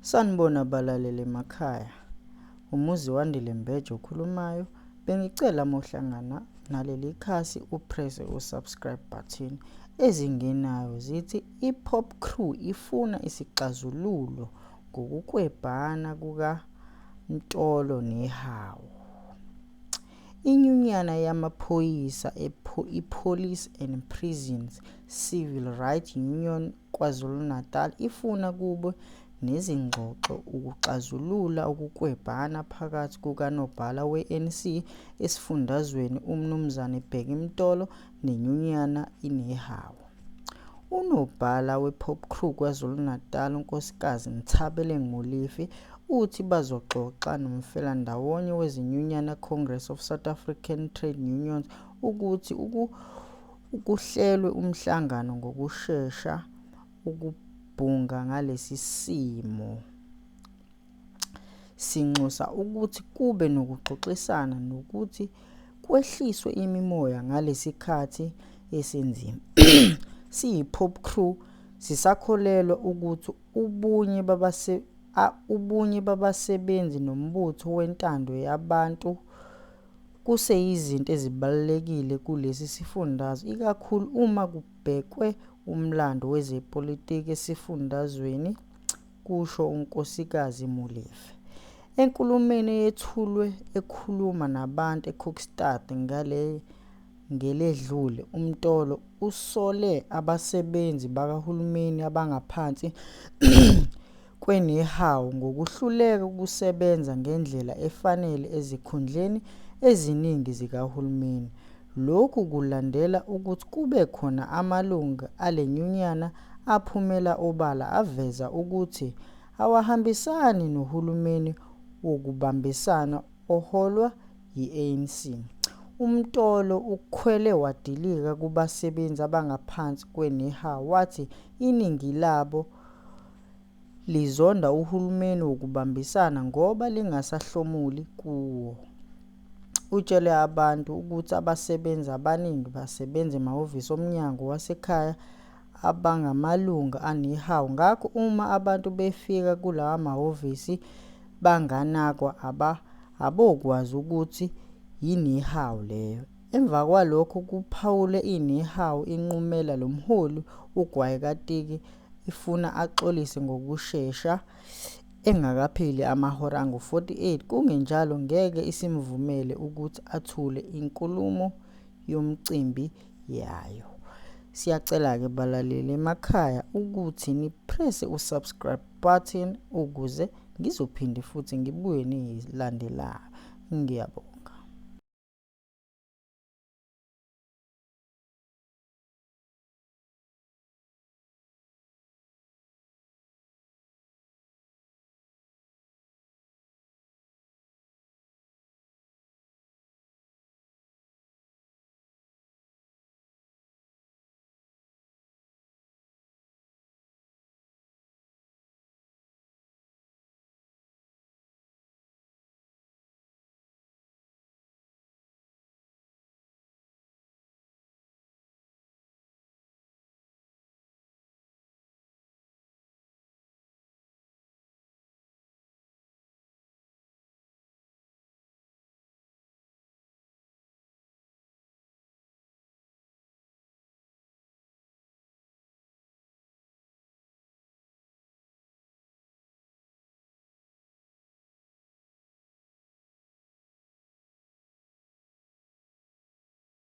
Sanibona balaleli emakhaya. Umuzi Wandile Mbeje okhulumayo. Bengicela mawuhlangana naleli khasi upresse u-subscribe button. Ezingenayo zithi i-POPCRU ifuna isixazululo ngokukwebhana kukaMtolo neHawu. Inyunyana yamaphoyisa i-Police and Prisons Civil Rights Union KwaZulu-Natal ifuna kube nezingxoxo ukuxazulula ukukwebhana phakathi kukaNobhala we-ANC esifundazweni uMnumzane Bheki Mtolo nenyunyana iNehawu. Unobhala wePOPCRU KwaZulu-Natal uNkosikazi Nthabeleng Molefe uthi bazoxoxa nomfelandawonye wezinyunyana Congress of South African Trade Unions ukuthi kuhlelwe umhlangano ngokushesha ukubhunga ngalesi simo. Sinxusa ukuthi kube nokuxoxisana nokuthi kwehliswe imimoya ngalesikhathi esinzima. SiyiPOPCRU sisakholelwa ukuthi ubunye ubunye babasebenzi nombutho wentando yabantu kuseyizinto ezibalulekile kulesi sifundazwe ikakhulu uma kubhekwe umlando wezepolitiki esifundazweni, kusho uNkosikazi Molefe. Enkulumweni eyethulwe ekhuluma nabantu eKokstad ngeledlule, uMtolo usole abasebenzi bakahulumeni abangaphansi kweNehawu ngokuhluleka ukusebenza ngendlela efanele ezikhundleni eziningi zikahulumeni. Lokhu kulandela ukuthi kube khona amalungu ale nyunyana aphumela obala aveza ukuthi awahambisani nohulumeni wokubambisana oholwa yi-ANC. UMtolo ukhwele wadilika kubasebenzi abangaphansi kweNehawu wathi iningi labo lizonda uhulumeni wokubambisana ngoba lingasahlomuli kuwo. Utshele abantu ukuthi abasebenzi abaningi basebenza emahhovisi omnyango wasekhaya abangamalungu aNehawu ngakho uma abantu befika kulawa mahhovisi banganakwa abokwazi ukuthi yiNehawu leyo. Emva kwalokho kuphawule iNehawu inqumela lo mholi ugwayi katiki ifuna axolise ngokushesha engakapheli amahora angu-48 kungenjalo ngeke isimvumele ukuthi athule inkulumo yomcimbi yayo. Siyacela-ke balaleli emakhaya ukuthi nipresse u-subscribe button ukuze ngizophinde futhi ngibuye nezilandelayo. Ngiyabonga.